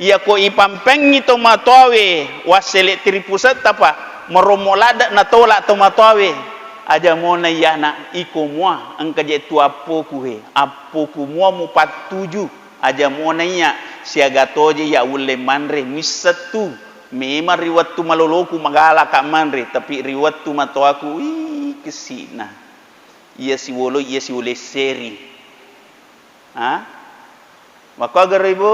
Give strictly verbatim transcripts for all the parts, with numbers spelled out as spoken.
Iyako ipampengngi tomatoawe wassele' tripusetta pa, marommo ladde' natola' tomatoawe. Aja mona iyana, iko mua, engka je' tu appoku he, appoku mua mupattuju. Aja mona iya, siaga toje iya ulle manre, muissettu. Memang ri wettu maloloku magalaka manre, tapi ri wettu matoaku, ih, kessi'na. Iya siwolo, iya siwolo esseri. Ha? Makkuagaro, Ibu?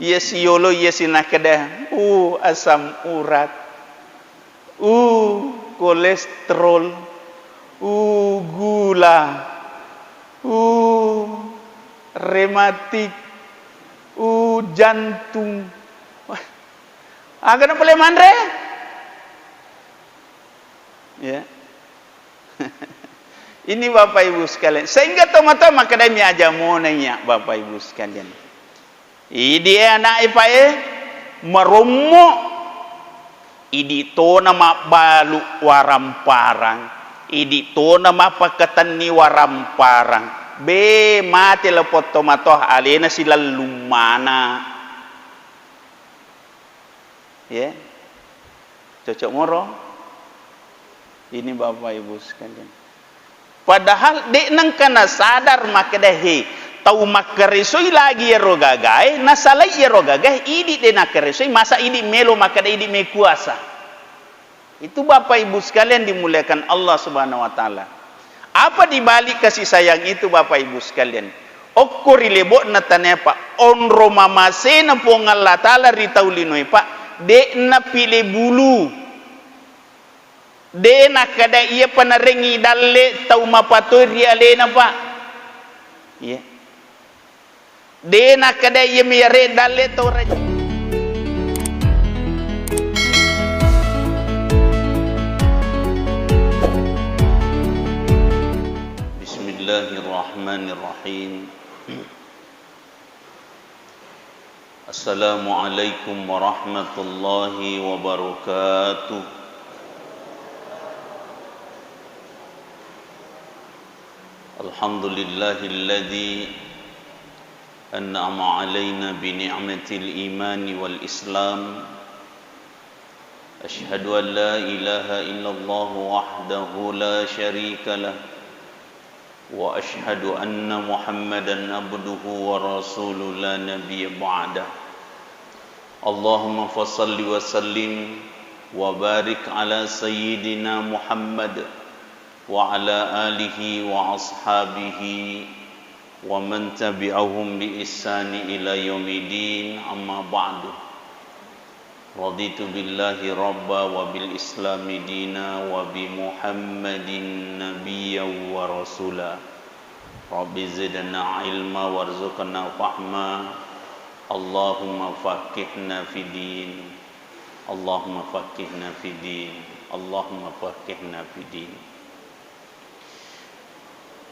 Iya siyolo, iya sinakkeda, uh, asam urat, uh, kolesterol, uh, gula, uh, rematik, uh, jantung. Wah, aga na pole manre? Ya. Ini Bapak Ibu sekalian. Sehingga tomatoa makkedai mi aja mona iya, Bapak Ibu sekalian. Idi e anak e pa e, marommo. Idi tona mabbalu waramparang. Idi tona mapakatenni waramparang. Be, mate lepo tomatoa alena silellung mana. Ya. Cocok moro? Ini Bapak Ibu sekalian. Padahal de' nengka nasadar makkeda, he, tau makkaresoi lagi iyaro gagae, nasalai iyaro gagae, idi de' nakkaresoi, masa idi melo makkeda idi mekuasa. Itu Bapak Ibu sekalian dimuliakan Allah Subhanahu wa Ta'ala. Apa di balik kasih sayang itu, Bapak Ibu sekalian? Okko ri lebo'na tanae, Pak, onro mamasena Puang Allah Ta'ala ri tau linoe, Pak, de'na pile bulu. De' nakkeda iya panarengngi dalle tau mapatoi ri alena, Pak. Iya. De' nakkeda iya miyare dalle tau raja. Bismillahirrahmanirrahim. Assalamualaikum warahmatullahi wabarakatuh. Alhamdulillahilladzi an'ama alaina bi ni'matil imani wal islam. Asyhadu an la ilaha illallah wahdahu la syarika lah. Wa asyhadu anna Muhammadan abduhu wa rasuluh la nabiyya ba'dah. Allahumma fasalli wa sallim wa barik ala sayyidina Muhammad wa ala alihi wa ashabihi wa man tabi'ahum bi ihsani ila yaumiddin, amma ba'du. Raditu billahi rabba wa bil islami dina wa bi Muhammadin nabiyya wa rasula. Rabbi zidna ilma warzuqna fahma. Allahumma faqihna fid din. Allahumma faqihna fid din. Allahumma faqihna fid din.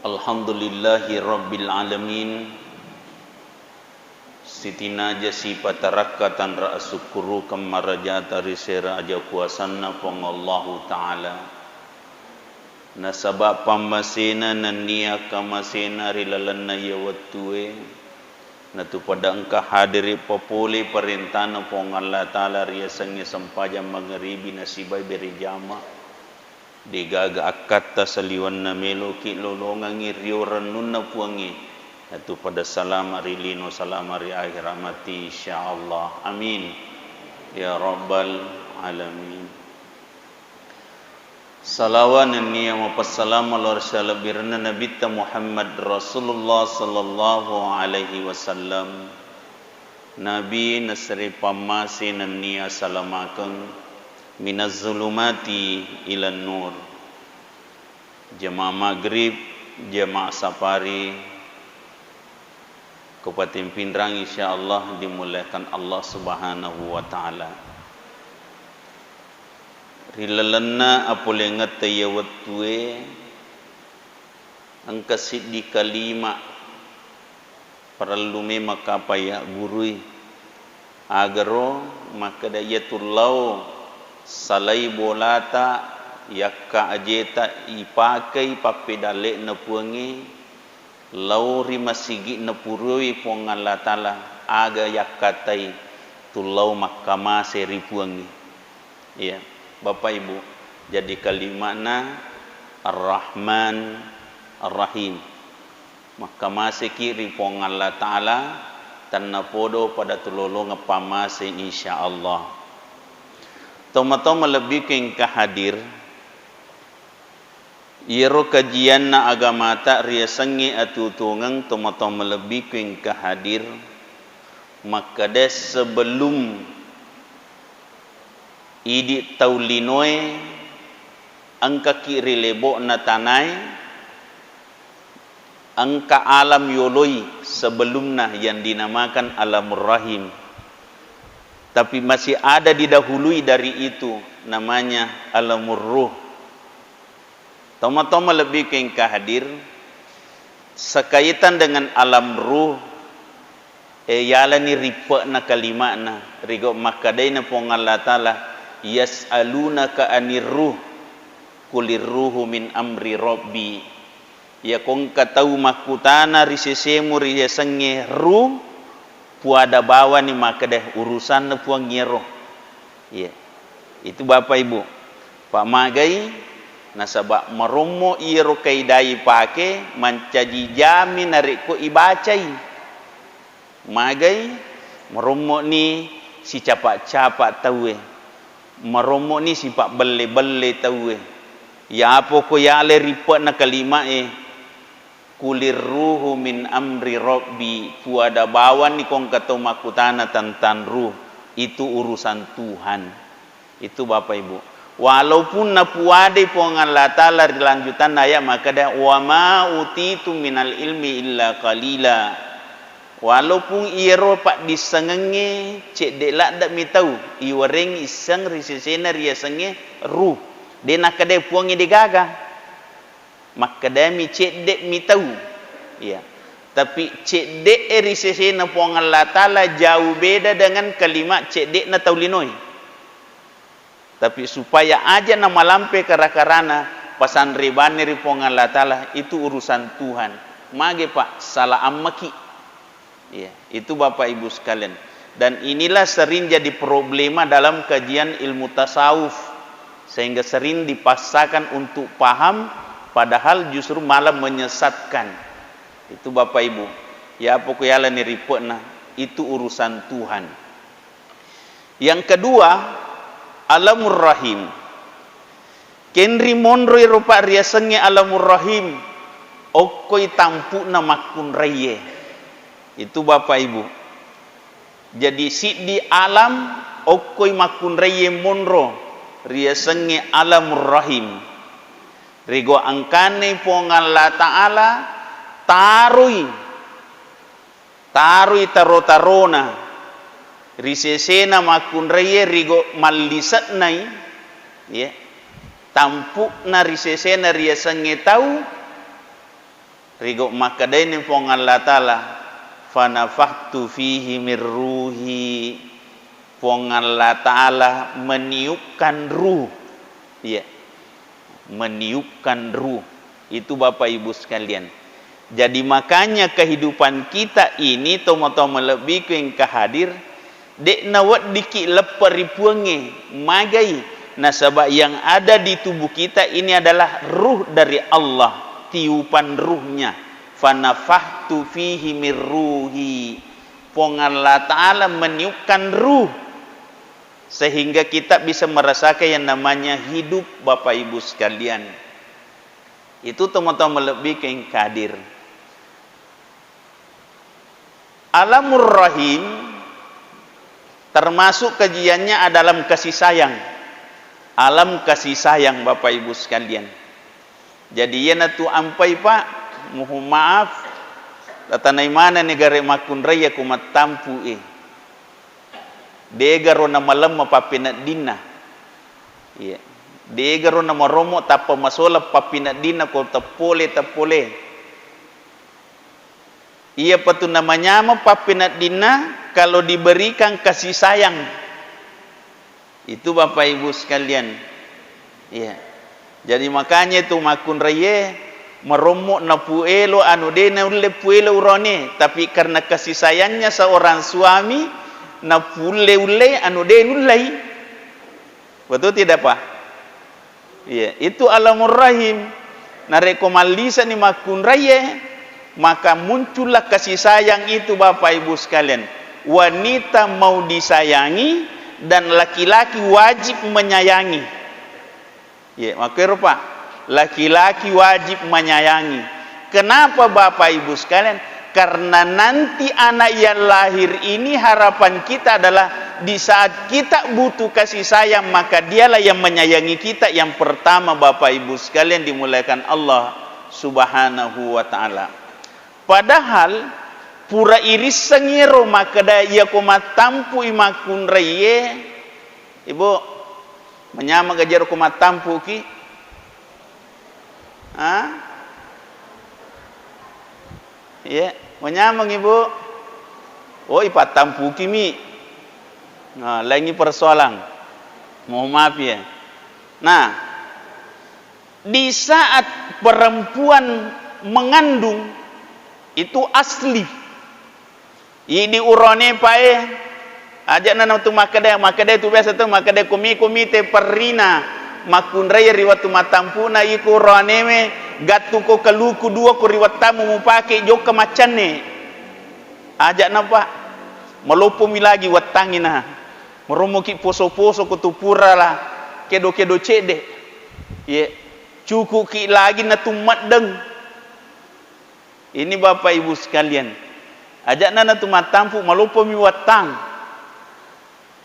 Alhamdulillahi rabbil alamin. Sitinaja sipatarakka tanra asukkurukeng marajata ri sera aja kuasanna Puang Allahu Ta'ala. Nasaba pammasena nennia kamasena ri lalenna iya wettue, natu pada engka hadere papole parentana Puang Allah Ta'ala riasengnge sempajang mangaribi nasibai berejama. Degaga akkatta saliwenna meloki lolongengngi rio rennunna Puangnge, natu pada salama ri lino, salama ri akhirat matti, insyaallah. Amin. Ya Rabbal Alamin. Salawa nennia mapassalama lao ri salebbirenna Nabitta Muhammad Rasulullah sallallahu alaihi wasallam. Nabi naseri pammase nennia salamakeng minaz zulumati ilan nur. Jamaah maghrib, jamaah safari, Kabupaten Pinrang, insyaallah dimuliakan Allah Subhanahu wa Ta'ala. Ri lalenna apolengetta iya wettue, engka siddi kalima parellu memang kapang yaggurui. Agaro makkeda, iyatu lao salai bolata, yakka ajeta ipakei pappedalle'na Puangnge, lao ri masigi'na puroe Puang Allah Ta'ala, Aga yakkatai tullau makkamase ri Puangnge. Iya, Bapak Ibu. Jadi kalima'na Ar-Rahman Ar-Rahim. Makkamaseki ri Puang Allah Ta'ala, tennapodo pada tulolongeng pammase, insya Allah. Tomatoa malebbiku engka hadir, iyaro kajianna agamata riasengnge atuo-tuongeng, tomatoa malebbiku engka hadir, makkeda sebelum idi tau linoe engkaki ri lebo'na tanae, engka alam yoloi sebelumna yang dinamakan alamur rahim. Tapi masih ada didahului dari itu, namanya alamur ruh. Tomatoa malebbiku engka hadir, sekaitan dengan alam ruh, eh, yalani rippe'na kalima'na, rigo makkedaina Puang Allah Ta'ala, "Yas'alunaka anir ruh, qulir ruhu min amri rabbi." Iyako engka tau makkutana ri sesemu riasengnge ruh, puada bawani makkeda urusanna Puang iyaro. Iya. Itu Bapak Ibu. Pak magai, nasaba marommo iyaro kaidai pake mancaji jami narekko ibacai. Magai, marommo'ni sicapa-capa tauwe. Marommo'ni sipabbelle-belle tauwe. Yapo ko yale rippe'na kalima'e, "Qulir ruhu min amri rabbi," puada bawanni ko engka tau makkutana tentang ruh, itu urusan Tuhan. Itu Bapak Ibu. Walaupun napuadai Puang Allah Ta'ala ri lanjutanna ayat makkeda, "Wa ma utitum minal ilmi illa qalila." Walaupun iyaro paddissengengnge cedde ladde'mi tau, iwereng isseng ri sesena riasengnge ruh. De nakkedai Puangnge degaga. Makkedami cedde'mi tau. Iya. Tapi cedde'e ri sesena Puang Allah Ta'ala jauh beda dengan kalimat cedde'na tau linoe. Tapi supaya aja namalampe kara-karana, pasanre bane ri Puang Allah Ta'ala, itu urusan Tuhan. Mage, Pak, salah ammaki. Iya, itu Bapak Ibu sekalian. Dan inilah sering jadi problema dalam kajian ilmu tasawuf, sehingga sering dipaksakan untuk paham, padahal justru malah menyesatkan. Itu Bapak Ibu, ya pokok yalani rippe'na, itu urusan Tuhan. Yang kedua, alamur rahim. Kenri monroi rupa riasengnge alamur rahim, okkoi tampu'na makkunraiye. Itu Bapak Ibu. Jadi siddi alam okkoi makkunraiye monro riasengnge alamur rahim. Rigo engkanai Puang Allah Ta'ala taroi, taroi taro-tarona ri sesena makkunraiye rigo mallise'nai, ya, tampu'na ri sesena riasengnge tau, rigo makkedaini Puang Allah Ta'ala, "Fanafahtu fihi min ruhi." Puang Allah Ta'ala meniupkan ruh. Iya. Meniupkan ruh. Itu Bapak Ibu sekalian. Jadi makanya kehidupan kita ini, tomatoa malebbiku engka hadir, de'na weddikki leppe ri Puangnge, magai. Nasaba yang ada di tubuh kita ini adalah ruh dari Allah, tiupan ruhnya. "Fanafahtu fihi min ruhi." Puang Allah Ta'ala meniupkan ruh sehingga kita bisa merasakan yang namanya hidup, Bapak Ibu sekalian. Itu tomatoa malebbiku engka hadir. Alamur Rahim termasuk kajiannya adalah kasih sayang. Alam kasih sayang, Bapak Ibu sekalian. Jadi iyanatu ampai, Pak, mohon maaf, tatanai manenni gare makkunrai iya ku mattampu e. Degaro namalemma pappeneddinna. Iya. Degaro namarommo tappa masola pappineddinna ko teppole-teppole. Iyapatu namanyameng pappineddinna kalau diberikan kasih sayang. Itu Bapak Ibu sekalian. Iya. Jadi makanya itu makkunraiye Marommo napuelo anu de naulle puelo urane, tapi karena kasih sayangnya seorang suami, napulle-ulle anu de nullei. Betul tidak, Pak? Iya, itu alamur rahim. Narekko mallisani makkunraie, maka muncullah kasih sayang itu, Bapak Ibu sekalian. Wanita mau disayangi dan laki-laki wajib menyayangi. Iya, makkuero, Pak. Laki-laki wajib menyayangi. Kenapa, Bapak Ibu sekalian? Karena nanti anak yang lahir ini harapan kita adalah di saat kita butuh kasih sayang, maka dialah yang menyayangi kita yang pertama, Bapak Ibu sekalian dimuliakan Allah Subhanahu wa Ta'ala. Padahal pura irissengngi ero makkeda, iyako mattampu'i makkunraie, Ibu, manyameng gaji ero ko mattampuki? Ha? Iya, manyameng, Ibu? Oh, ipattampuki mi. Nah, laingi persoalan. Mohon maaf ya. Nah, di saat perempuan mengandung, itu asli. Idi urane pae, aja'na natu makkeda, makkeda tu biasa tu makkeda, komi-komi te perrina makkunrai ri wettu mattampu'na iko uranewe, gattu ko kaluku dua ko ri wettamu mupake jokka maccanne. Aja'na, Pak, maloppomi lagi wettangngi na. Marommoki poso-poso ko tu pura la kedo-kedo cedde. Ye, cukuki lagi na tummeddeng. Ini Bapak Ibu sekalian, aja'na natu mattampu maloppomi wettang.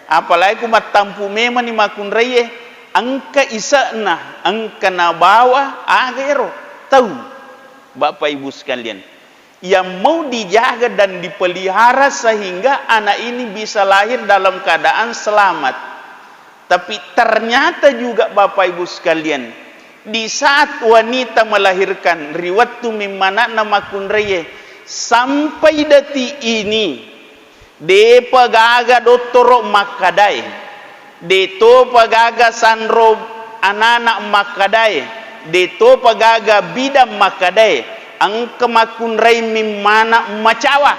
Apalagi ku mattampu memani makkunraie, engka ise'na, engka nabawa, aga ero tau. Bapak Ibu sekalian, yang mau dijaga dan dipelihara sehingga anak ini bisa lahir dalam keadaan selamat. Tapi ternyata juga, Bapak Ibu sekalian, di saat wanita melahirkan, ri wettu memmana'na makkunraie, sampai detik ini, de'pa gaga dottoro makkadae, de'topa gaga sanro anana makkadae, de'topa gaga bidan makkadae, engka makkunrai memmana macawa.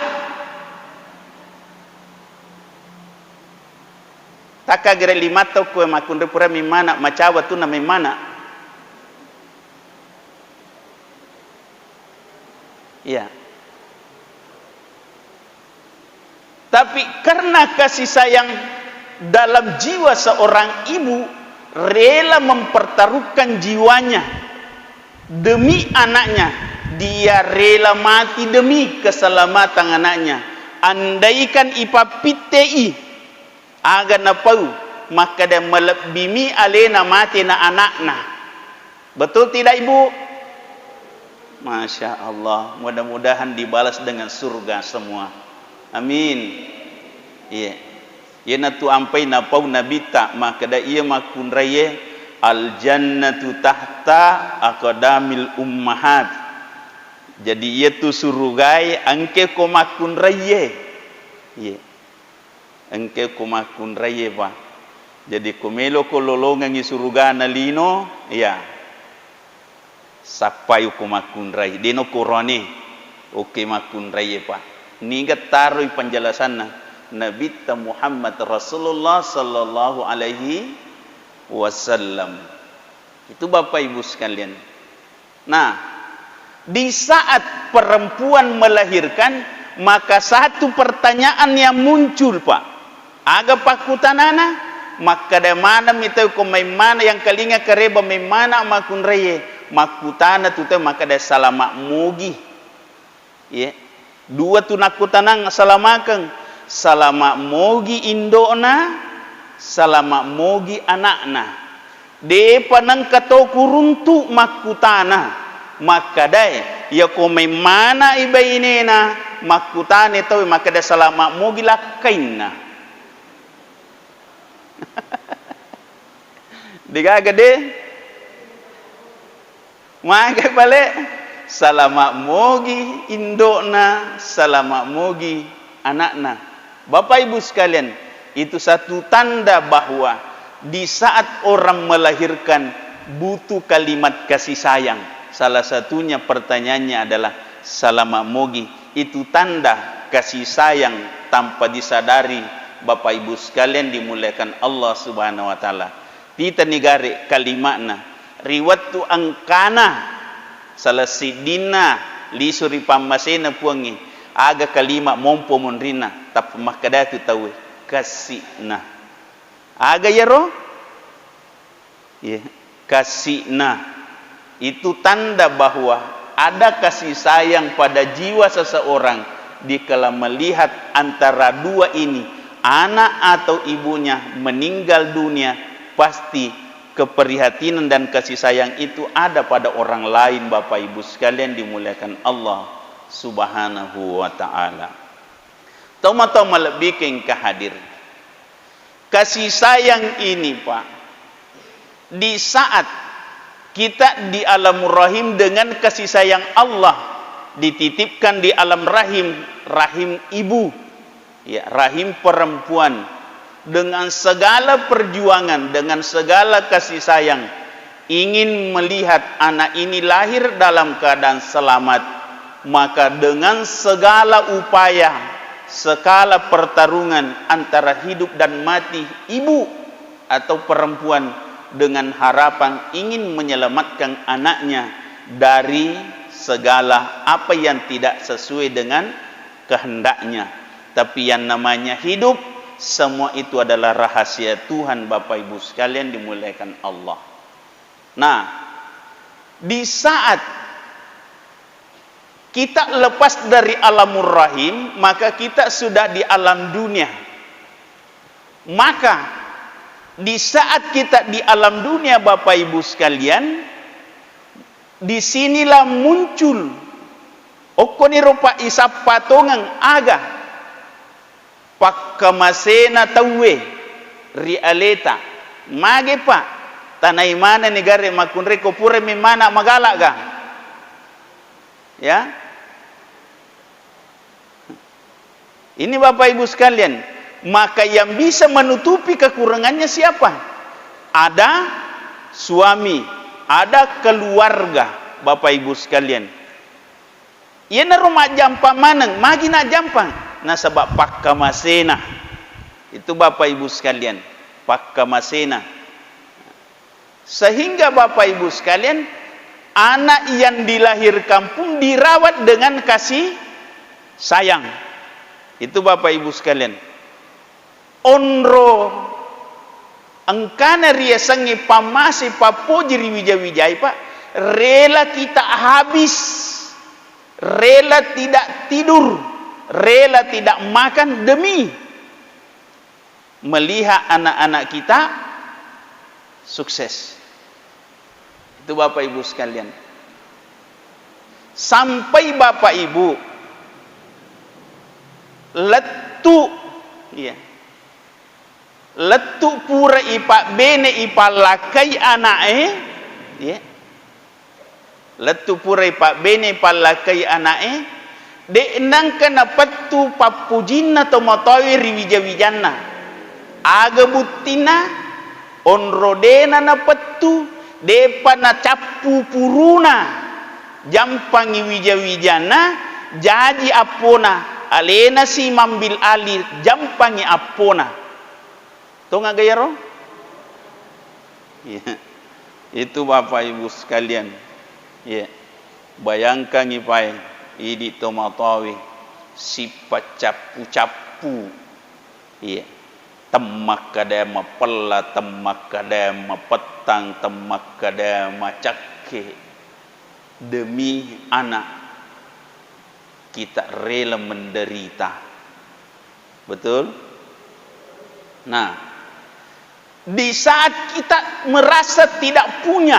Takka gere limatta ko makkunrai pura memmana, macawa tu na memmana. Iya. Tapi karena kasih sayang dalam jiwa seorang ibu, rela mempertaruhkan jiwanya demi anaknya. Dia rela mati demi keselamatan anaknya. Andaikan ipappittei, aga napau, makkeda malebbimi alena mate na anakna. Betul tidak, Ibu? Masya Allah, mudah-mudahan dibalas dengan surga semua. Amin. Iya. Iyanatu ampai napau Nabitta, makkeda iya makkunraie, "Al jannatu tahta aqdamil ummahat." Jadi iyatu surugae engke ko makkunraie. Iya. Engke ko makkunraie, Pak. Jadi ko meloko lolongengngi surugana lino, iya. Sappai ko makkunrai, deno korone. Oke makkunraie, Pak. Niga taroi penjelasanna Nabitta Muhammad Rasulullah sallallahu alaihi wasallam. Itu Bapak Ibu sekalian. Nah, di saat perempuan melahirkan, maka satu pertanyaan yang muncul, Pak. Aga pakkutanana? Makkeda maneng mi tau ko maimmana yang kalinga kareba maimmana makkunraie. Makkutana tu tau makkeda salama mogi. Ye. Dua tu nakkutanang salamakeng. Salama mogi indo'na, salama mogi anakna. De'pa nengka to kuruntu makkutana, makkadae, yako memmana'i bainena, makkutane tau makkada salama mogi lakkainna. Degaga de? Magai pale, salama mogi indo'na, salama mogi anakna. Bapak Ibu sekalian, itu satu tanda bahwa di saat orang melahirkan butuh kalimat kasih sayang. Salah satunya pertanyaannya adalah, "Salama mogi?" Itu tanda kasih sayang tanpa disadari, Bapak Ibu sekalian dimuliakan Allah Subhanahu wa Ta'ala. Tita nigare kalima'na, ri wettu engkana salah siddinna lisu ri pammasena Puangnge, aga kalima mompo munrinna, tappa makkeda tu tauwe, "Kasi'na." Aga iyaro? Iya, kasi'na. Itu tanda bahwa ada kasih sayang pada jiwa seseorang dikala melihat antara dua ini, anak atau ibunya meninggal dunia, pasti keprihatinan dan kasih sayang itu ada pada orang lain, Bapak Ibu sekalian dimuliakan Allah Subhanahu wa Ta'ala. Tomatoa malebbikeng engka hadir. Kasih sayang ini, Pak, di saat kita di alamur rahim dengan kasih sayang Allah dititipkan di alam rahim, rahim ibu, ya, rahim perempuan, dengan segala perjuangan, dengan segala kasih sayang, ingin melihat anak ini lahir dalam keadaan selamat, maka dengan segala upaya, segala pertarungan antara hidup dan mati ibu atau perempuan dengan harapan ingin menyelamatkan anaknya dari segala apa yang tidak sesuai dengan kehendaknya. Tapi yang namanya hidup, semua itu adalah rahasia Tuhan, Bapak Ibu sekalian dimuliakan Allah. Nah, di saat kita lepas dari alamur rahim, maka kita sudah di alam dunia. Maka, di saat kita di alam dunia, Bapak Ibu sekalian, di sinilah muncul, okkoniro, Pak, isappa tongeng aga pakkamasena tauwe ri aleta. Mage, Pak, tanai manenni gare makkunrai ko pura memmana magalak ga? Ya. Ini, Bapak Ibu sekalian, maka yang bisa menutupi kekurangannya siapa? Ada suami, ada keluarga, Bapak Ibu sekalian. Iyanaro majjampang maneng, magi najjampang? Nasaba pakkamasena. Itu, Bapak Ibu sekalian, pakkamasena. Sehingga, Bapak Ibu sekalian, anak yang dilahirkan pun dirawat dengan kasih sayang. Itu, Bapak Ibu sekalian. Onro engkana riasengnge pammase pappoji ri wija-wijai, Pak, rela kita habis, rela tidak tidur, rela tidak makan demi melihat anak-anak kita sukses. Itu, Bapak Ibu sekalian. Sampai, Bapak Ibu, lettu, iya. Lettu pura ipabbene, ipallakkai ana'e, iya. Lettu purai pabbene pallakkai ana'e, de' nengka napettu pappojinna tomatoawe ri wija-wijanna. Aga buttinna? Onro de'na napettu, de'pa nacappu puruna. Jampangi wija-wijanna, jaji appona, alena si mambil ali, jampangi appona. Tongeng aga iyaro? Iya. Itu, Bapak Ibu sekalian. Iya. Bayangkangi pae, idi tomatoawe sipaccappu-cappu. Iya. Temmakkada mapella, temmakkada mapettang, temmakkada macakke demi anak. Kita rela menderita. Betul? Nah, di saat kita merasa tidak punya,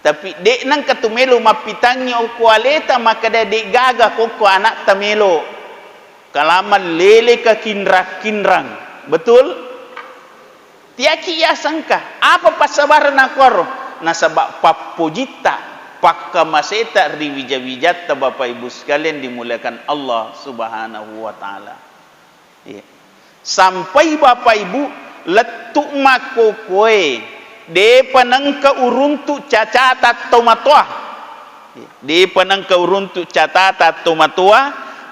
tapi de' nengka tu melo mappitangngi okko aleta, makkeda de' gaga kokko anakta melo. Kalamang lele ka kinrang-kinrang. Betul? Tiaki yasengka, apa passabarenna kuaro? Nasaba pappojitta, pakkamaseta ri wija-wijatta, Bapak Ibu sekalian dimuliakan Allah Subhanahu wa Ta'ala. Iya. Sampai, Bapak Ibu, lettu makkokoe, de'pa nengka uruntu cacata tomatoa. Depa nengka uruntu catatan tomatoa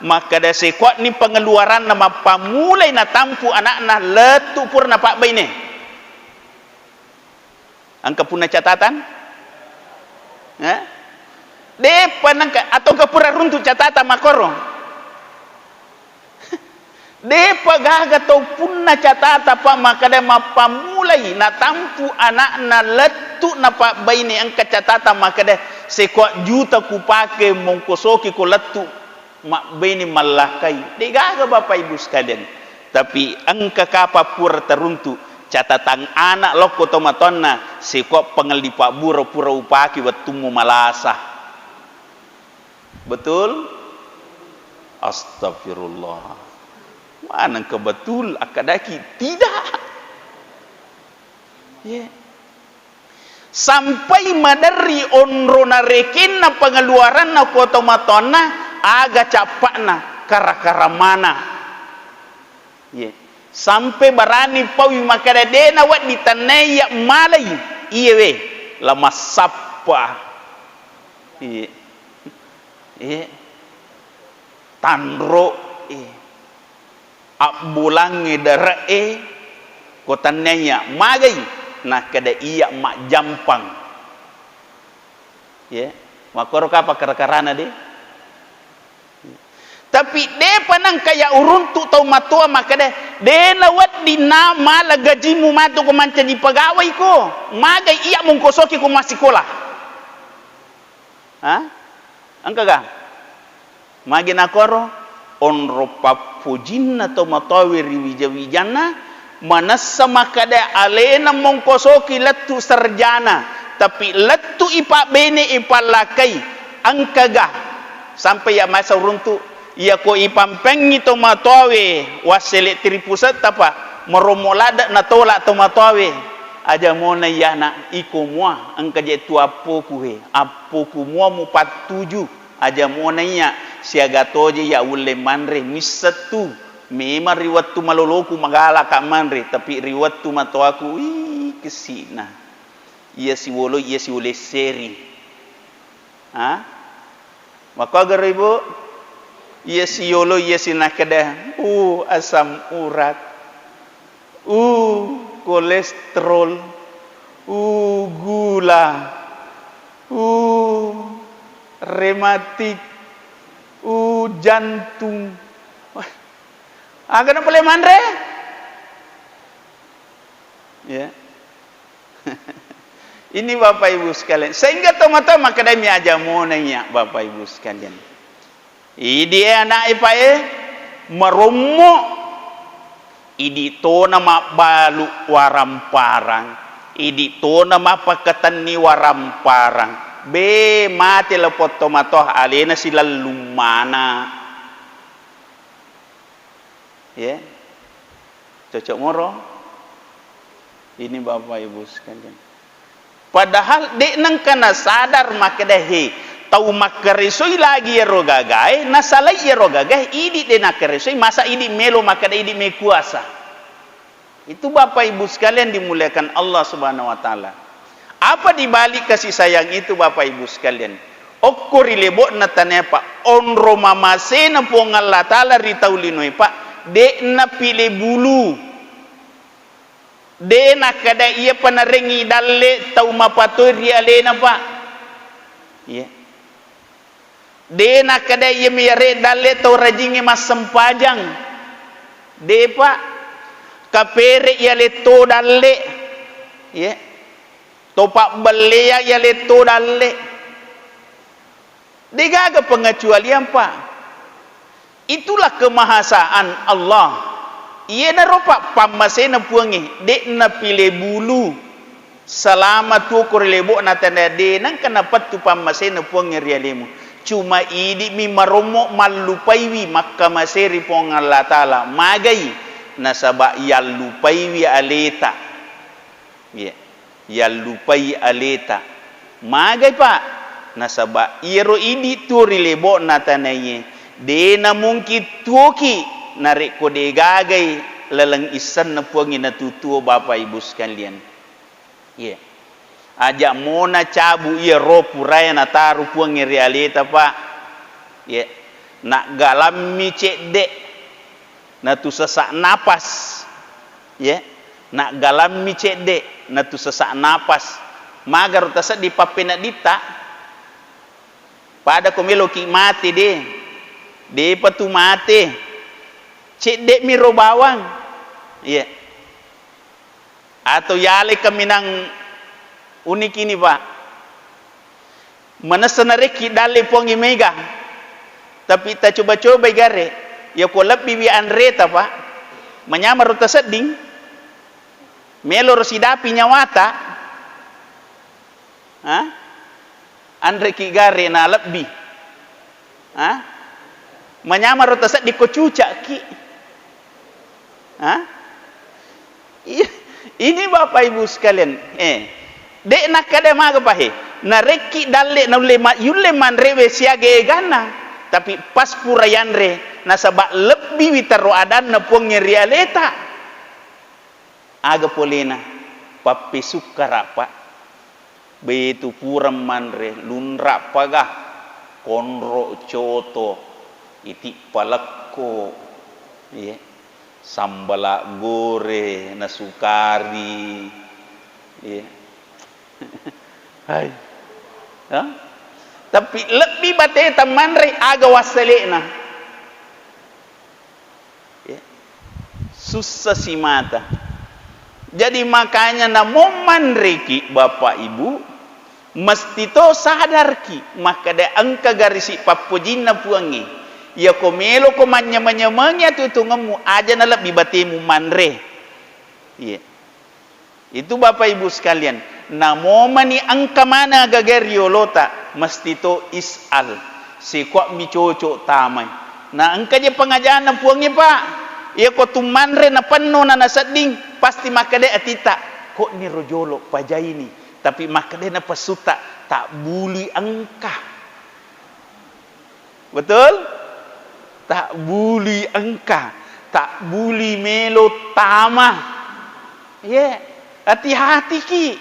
makkeda seko'ni pengeluaranna mappammulai natampu anakna lettu pura napabbaine. Engka punna catatan? Eh? Depa nengka, atau engka pura runtu catatan makkoro? Depa gaga tau punna catata, Pak, makkeda mappammulai natampu anakna lettu napabbaine, engka catata makkeda sekoa juta kupake mongkosoki ko lettu mabbaine mallakkai. De gaga, Bapak Ibu sekalian. Tapi engka kapang pura teruntu catatan anak lokko tomatoanna sekoa pengelli pabbura pura upake wettummu malasa. Betul? Astagfirullah. Manengka betul, akkadaki tidak. Ye. Sampai maderri onro narekenna pengeluaranna ko tomatoanna, aga cappa'na, kara-kara mana. Ye. Sampai barani paui makkeda, de nawedding tannai iya malai. Iye we, la massappa. Iye. Iye. Tanro e. Abbolangnge dare'e, ko tannai iya magai, nakkeda iya majjampang. Ye, makkoro kapang kara-karana de. Tapi depa nengka iya uruntu tau matoa makkeda, de nawedding na mala gajimu matu ko mancaji pegawai ko, magai iya mongkosoki ko massikola. Ha? Engkaga? Magi nakoro? Onro pappojinna tomatoawe ri wija-wijanna, manessa makkeda alena mongkosoki lettu sarjana, tapi lettu ipabbene ipallakkai, engkaga? Sampai iya masa uruntu, iyako ipampengngi tomatoawe wassele tripusetta pa, marommo ladde natola tomatoawe. Aja mona iyana, iko mua, engka je tu appoku he, appoku mua mupattuju. Aja mona iya, siaga toje iya ulle manre, missettu. Memang ri wettu maloloku magalaka manre, tapi ri wettu matoaku, ih, kesi'na. Iya siwolo, iya siwolesseri. Ha? Makkuagaro, Ibu? Iya siyolo, iya sinakkeda, uh, asam urat, uh, kolesterol, uh, gula, uh, rematik, uh, jantung. Wah, aga na pole manre? Ya. Ini Bapak Ibu sekalian. Sehingga tomatoa makkedai mi aja mona iya Bapak Ibu sekalian. Idi e anak e pa e, marommo, idi tona mabbalu waramparang, idi tona mapakatenni waramparang. Be, mate lapong tomatoa alena silellung mana. Ye. Cocok moro? Ini Bapak Ibu sekalian. Padahal de nengka nasadar makkeda, he, tau makkaresoi lagi iyaro gagae, nasalai iyaro gagae, idi de nakkaresoi, masa idi melo makkeda idi mekuasa. Itu Bapak Ibu sekalian dimuliakan Allah Subhanahu wa Ta'ala. Apa di balik kasih sayang itu, Bapak Ibu sekalian? Okko ri lebo'na tanae, Pak, onro mamasena Puang Allah Ta'ala ri tau linoe, Pak, de napile bulu. De nakkeda iya panarengngi dalle tau mapatoi ri alena, Pak. Iya. De nakkeda iyami yare dalle tau rajingnge massempajang. De, Pak. Kapere iya letto dalle. Iya. To pabbellea iya letto dalle. Degaga pengecualian, Pak. Itulah kemahasaan Allah. Iyanaro, Pak, pammasena Puangnge, de napile bulu. Selama tuo ko ri lebo'na tanae, de nengka napettu pammasena Puangnge ri alemu. Cuma idi'mi marommo mallupaiwi makkamasei ri Puang Allah Ta'ala. Magai? Nasaba yallupaiwi aleta. Iya. Yallupai aleta. Magai, Pak? Nasaba iyaro idi tuo ri lebo'na tanae, de namungkin tuoki narekko degagai laleng issenna Puangnge natutuo, Bapak Ibu sekalian. Iya. Aja mona cabu iya ro purae nataru Puangnge ri aleta, Pak. Ye, naggalammi cedde natu sesak napas. Ye, naggalammi cedde natu sesak napas. Magaro tasedding pappeneddinta? Pada ko meloki mate de, depa tu mate. Cedde'mi ro bawang. Ye. Atau yalai kaminang unikini, Pak. Manessa narekki dalle Puangnge mega. Tapi tacoba-cobai gare, yako lebbiwi anreta, Pak. Manyamaro tasedding. Meloro sidapi nyawata. Ha? Anreki gare na lebbi. Ha? Manyamaro tasedding ko cucakki. Ha? Iya, ini Bapak Ibu sekalian, eh, de nakkeda maga pahe. Narekki dalle naulle ma-, yulle manrewe siaga eganna, tapi pas pura yanre, nasaba lebbiwi taro adanna Puangnge ri aleta. Aga polena? Pappesukkara, Pak. Betu pura manre, lunra paga, konro coto, iti palekko, iye, sambala gore, nasukari, iye. Hai. Ha? Tapi lebbi bateta manre aga wassele'na. Ya. Sussa simata. Jadi makanya namo manreki Bapak Ibu, mesti to sadarki makkeda engka garisi pappojinna Puangnge. Yako meloko manyameng-nyamengi atutungemmu, aja nalebbi batemu manre. Iya. Itu, Bapak Ibu sekalian, namo mani engka maneng agaga riolota, mesti to is'al, sikua'mi cocok tamai. Na engka je pengajaanna Puangnge, Pak. Iya ko tummanre na penno na nasedding, pasti makkeda atitta, "Kok niro jolo pajaini?" Tapi makkeda na pessutta, "Tak buli engka." Betul? Tak buli engka, tak buli melo tama. Ye, hati-hatiki.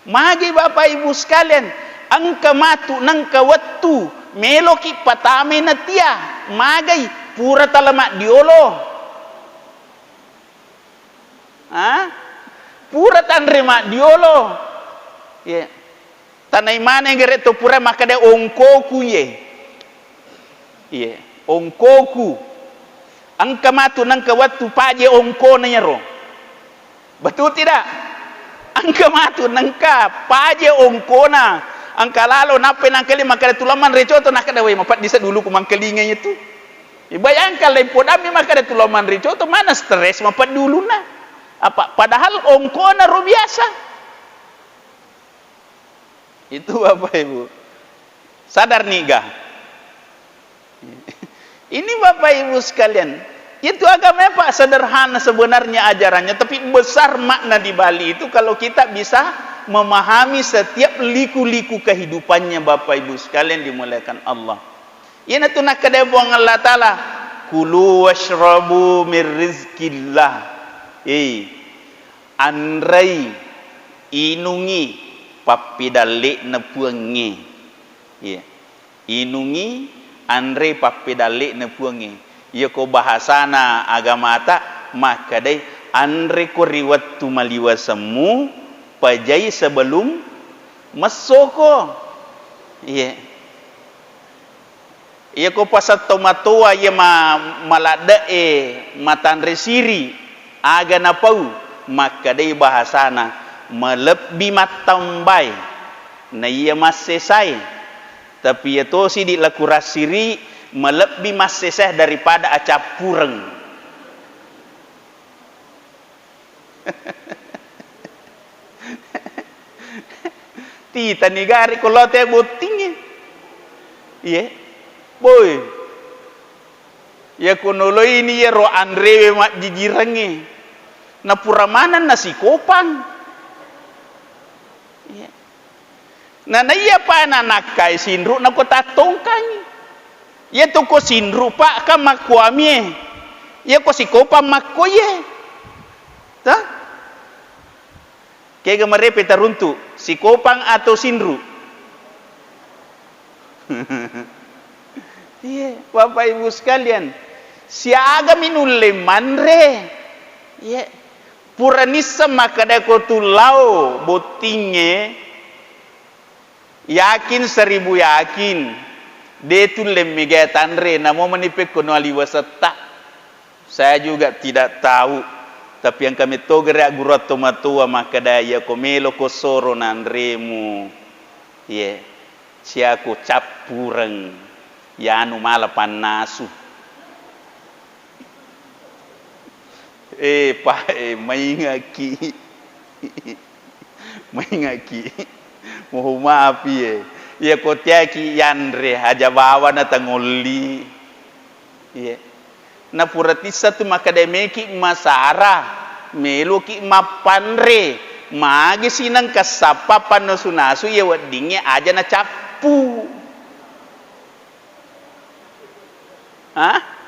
Magi Bapak Ibu sekalian, engka matu nengka wettu, meloki patamai natia, magai pura tala maddiolo. Ha? Pura tanre maddiolo. Ye. Tanai maneng gare to pura makkeda ongkoku ye. Iye, ongkoku. Engka matu nengka wettu paje ongkona yero. Betul tidak? Engka matu nengka paje ongkona. Engka lalo nappai nangkali makkeda tulao manre coto, nakkeda, "Wei, mapeddisa dulu ku mangkalinga itu." Bayangkan, lain podammi makkeda tulao manre coto, mana stres mapeddi ulunna. Apa, padahal ongkona ro biasa. Itu Bapak Ibu. Sadar niga? Ini Bapak Ibu sekalian, itu agama, Pak, sederhana sebenarnya ajarannya, tapi besar makna di balik itu kalau kita bisa memahami setiap liku-liku kehidupannya, Bapak Ibu sekalian dimuliakan Allah. Iyanatu nakkeda Puang Allah Ta'ala, "Kulu washrabu min rizkillah." Eh, anrei, inungi pappedalle'na Puangnge. Iya. Inungi, anrei pappedalle'na Puangnge. Iyako bahasana agamata makkedai, anreko ri wettu maliwasemmu, pajai sebelum messoko. Iya. Iyako pasang tomatoa iya ma-, maladde'e matanre siri, aga napau, makkedai bahasana, malebbi mattambai, naiya massesae. Tapi iya tosi di lakurassiri, malebbi massesae daripada acappureng. Titani gare ko lao te bottingnge. Iye. Boy. Iya ko noloini iyaro anrewe majjijirengnge. Napura maneng nasikopang. Iye. Na, naiya pa nanakkai sinru nako tattongkangi. Iya tu ko sinru, Pak, kan makkuamie. Iya ko sikopang makkoie. Tah? Ega marepe taruntu, sikopang atau sinru? Iya, Bapak Ibu sekalian, siaga mi nulle manre? Iya, pura nisseng makkeda ko tu lao bottingnge, yakin seribu yakin, de tulle mega tanre, namo mani pekko no aliwasetta. Saya juga tidak tahu, tapi engka metto gere agguruang tomatoa makkeda, iya ko melo ko soro nanremu, iye, siako cappureng, yanu mala pannasu. Eh, Pak, eh, maingaki. Maingaki. Mohon maaf, iye. Iya ko teaki yanre, aja bawana tangolli. Iye. Na pura tissa tu makkeda meki masara, meloki mappanre, magi sinengka sappa pannasu-nasu iya weddingnge aja nacappu. Hah?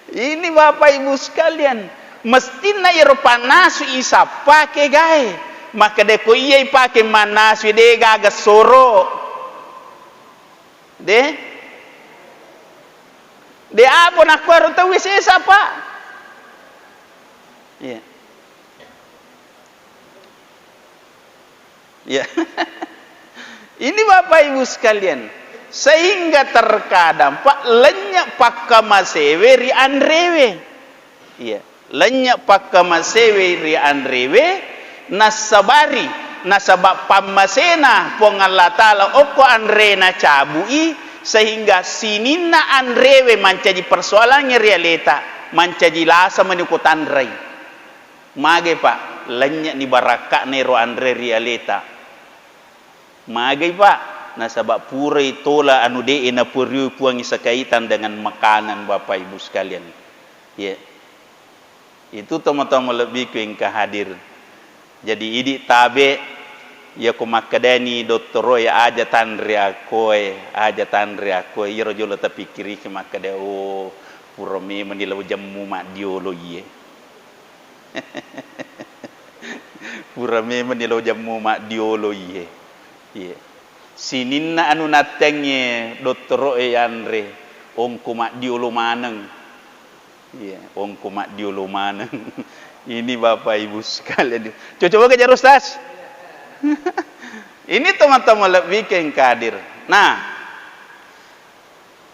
Ini Bapak Ibu sekalian, mestinna iyaro pannasu isappa kegae. Makkeda ko iya ipake mannasu de gaga soro. De? De apa nakkuaro tauwe sesa, Pak? Iya. Iya. Ini Bapak Ibu sekalian, sehingga terkadang, Pak, lennye pakkamasewe ri anrewe. Iya. Lennye pakkamasewe ri anrewe, nassabari, nasaba pammasena Puang Allah Ta'ala okko anrena cabui, sehingga sininna anrewe mancaji persoalangnge ri aleta, mancaji lasa mani ko tanrai. Mage, Pak, lennye ni barakka'na ero anre ri aleta. Magai, Pak, nasaba purai tola anu de'e napurioi Puangnge sekaitan dengan makanan, Bapak Ibu sekalian. Iya. Itu tomatoa malebbiku engka hadir. Jadi, idi tabe, iya ko makkedani dottoroe, aja tanre akkoe, aja tanre akkoe, iyaro jolo tapikkiriki makkeda, oh, pura memang ni lao jemmu maddiolo iye. Pura memang ni lao jemmu maddiolo iye. Iye. Sininna anu nattengnge dottoroe yanre, ongko maddiolo maneng. Iya, ongko maddiolo maneng. Ini Bapak Ibu sekalian. Cocok banget ya, Ustaz? Ini teman-teman lebih ke yang hadir. Nah,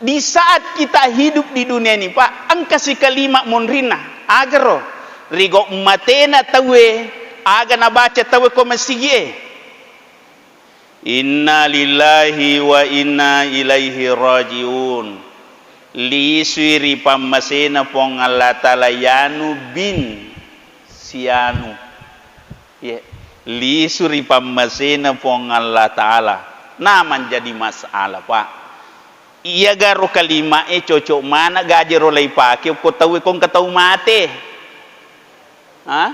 di saat kita hidup di dunia ini, Pak, engka sikalima monrinna. Agaro, rigo matena tauwe, aga nabaca tauwe ko masigie. Inna lillahi wa inna ilaihi raji'un. Lisui ri pammasena Puang Allah Ta'ala yanu bin sianu. Ye, lisu ri pammasena Puang Allah Ta'ala. Na manjadi masalah, Pak. Iyagaro kalimae cocok maneng gaje ro leipake ko tauwe ko engka tau mate. Ha?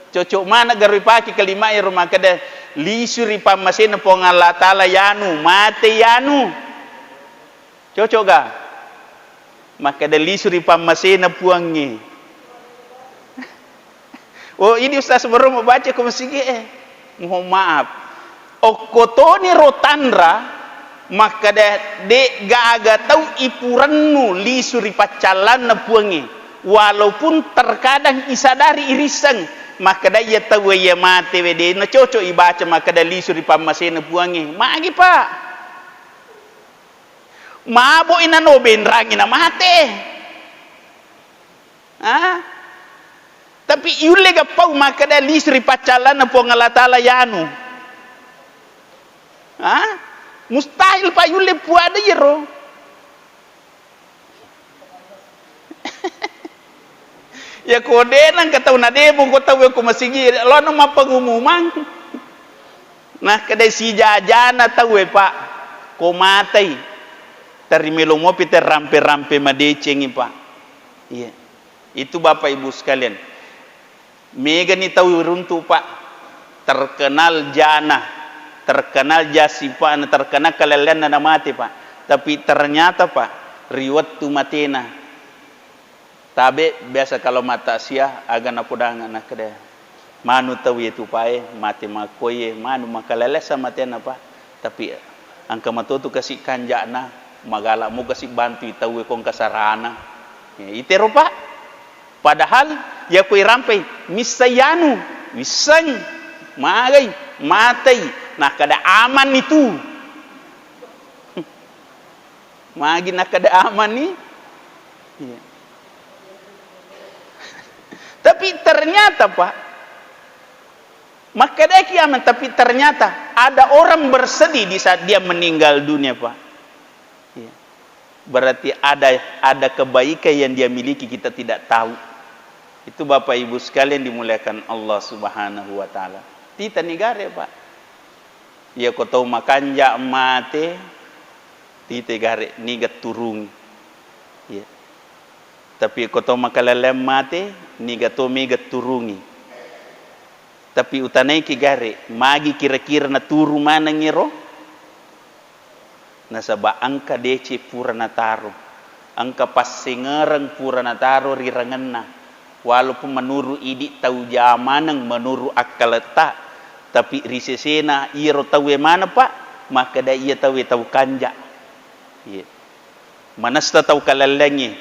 Cocok maneng garo ipake kalimae ro makkeda, lisu ri pammasena Puang Allah Ta'ala yanu, mate yanu. Cocok ga? Makkeda lisu ri pammasena Puangnge. Oh, ini Ustaz baru mau baca ko masigie. Mohon maaf. Okko toni ro tanra, makkeda, de gaga tau ipurennu lisu ri paccallanna Puangnge, walaupun terkadang isadari irisseng, makkeda iya tauwe iya mate we de nacocok ibaca makkeda lisu ri pammasena Puangnge. Magi, Pak? Mabo inano benrangi na mate. Ah? Tapi yulle gappau makkeda lisu ri paccallanna Puang Allah Ta'ala yanu. Ah? Mustahil, Pak, yulle puada iyaro. Ya ko de nengka tau nademo ko tau ko masigi, lono mappengumumang. Nah, kedai sijajana tauwe, Pak, ko matai. Teri melo mopi te rampe-rampe madecengi, Pak. Iya. Itu Bapak Ibu sekalian. Megani tau runtu, Pak. Terkenal jana, terkenal jasipana, terkenal kalelleanna namate, Pak. Tapi ternyata, Pak, ri wettu matena. Tabe biasa kalau mata sia aga napodanga nakkeda. Manu tau ye tupae, mate makkoye, manu makalelessa matena, Pak. Tapi engka matotu kasi kanja'na, magala mo kasi bantui tauwe ko engka sarana. Ya, itero, Pak. Padahal yako irampai, missai anu, wisseng, magai, matei, nakkada aman itu. Magi nakkada aman ni? Iya. Tapi ternyata, Pak, makkadaki aman, tapi ternyata ada orang bersedih di saat dia meninggal dunia, Pak. Iya. Berarti ada, ada kebaikan yang dia miliki, kita tidak tahu. Itu, Bapak Ibu sekalian dimuliakan Allah Subhanahu wa Ta'ala. Tita ni gare, Pak. Iya, ko tau makanja mate, tita gare, niga turungi. Iya. Tapi ko tau makalelleang mate, niga to mega turungi. Tapi utanaiki gare, magi kira-kira naturu maneng ero? Nasaba engka deceng pura nataro, engka passengereng pura nataro ri rangenna. Walaupun menuru idi tau jamaneng, menuru akkaletta, tapi ri sesena iyaro tauwe maneng, Pak, makkeda iya tauwe tau kanja. Iya. Manessa tau kalellengnge,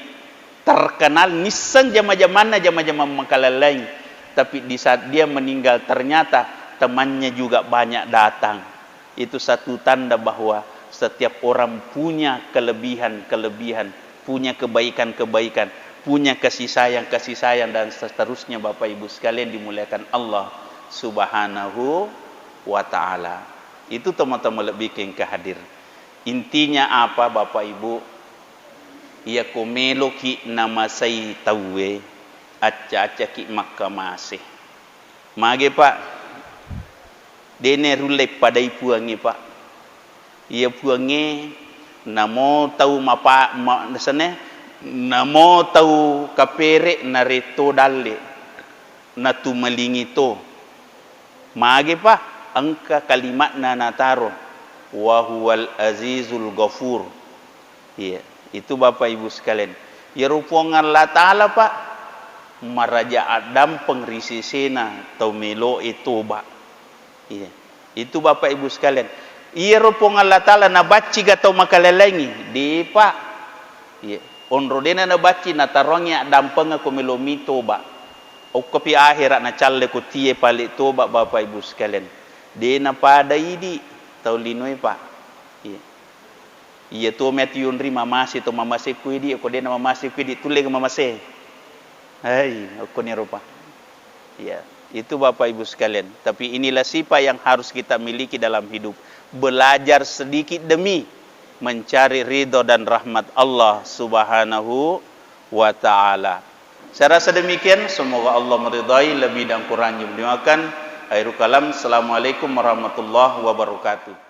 terkenal, nisseng jama-jamanna jama-jamang makalellengnge, tapi di saat dia meninggal, ternyata temannya juga banyak datang. Itu satu tanda bahwa setiap orang punya kelebihan-kelebihan, punya kebaikan-kebaikan, punya kasih sayang-kasih sayang, dan seterusnya, Bapak Ibu sekalian dimuliakan Allah Subhanahu wa Ta'ala. Itu teman-teman lebih ke hadir. Intinya apa, Bapak Ibu? Iyako meloki namasei tauwe, acca-accaki makkamase. Mage, Pak? Dene rulle padai Puangnge, Pak. Iya Puangnge, namo tau mapa-, ma-, nasene, namo tau kapere naretto dalle, natumalingi to. Mage, Pak? Engka kalimatna nataro, "Wa huwal azizul ghafur." Iya, itu Bapak Ibu sekalian. Iyaro Puang Allah Ta'ala, Pak, maraja addampeng ri sesena tau meloe toba. Iya. Itu Bapak Ibu sekalian. Iyaro Puang Allah Ta'ala nabacci ga tau makalellengngi? De, Pak. Iya. Onro dena nabacci, nataroangngi addampengeng ko melomi toba. Okkopi ahera nacalle ko tie pale toba, Bapak Ibu sekalian. De napada idi tau linoe, Pak. Iya. Iya to mati yonri mamase to mamase ku idi, ko de namamase ku idi, tulle ga mamase? Hai, okkoniro, Pak. Ya, itu Bapak Ibu sekalian. Tapi inilah sifat yang harus kita miliki dalam hidup. Belajar sedikit demi mencari ridho dan rahmat Allah Subhanahu wa Ta'ala. Saya rasa demikian, semoga Allah meridai lebih dan kurang yang dimakan. Akhirul kalam, Assalamualaikum warahmatullahi wabarakatuh.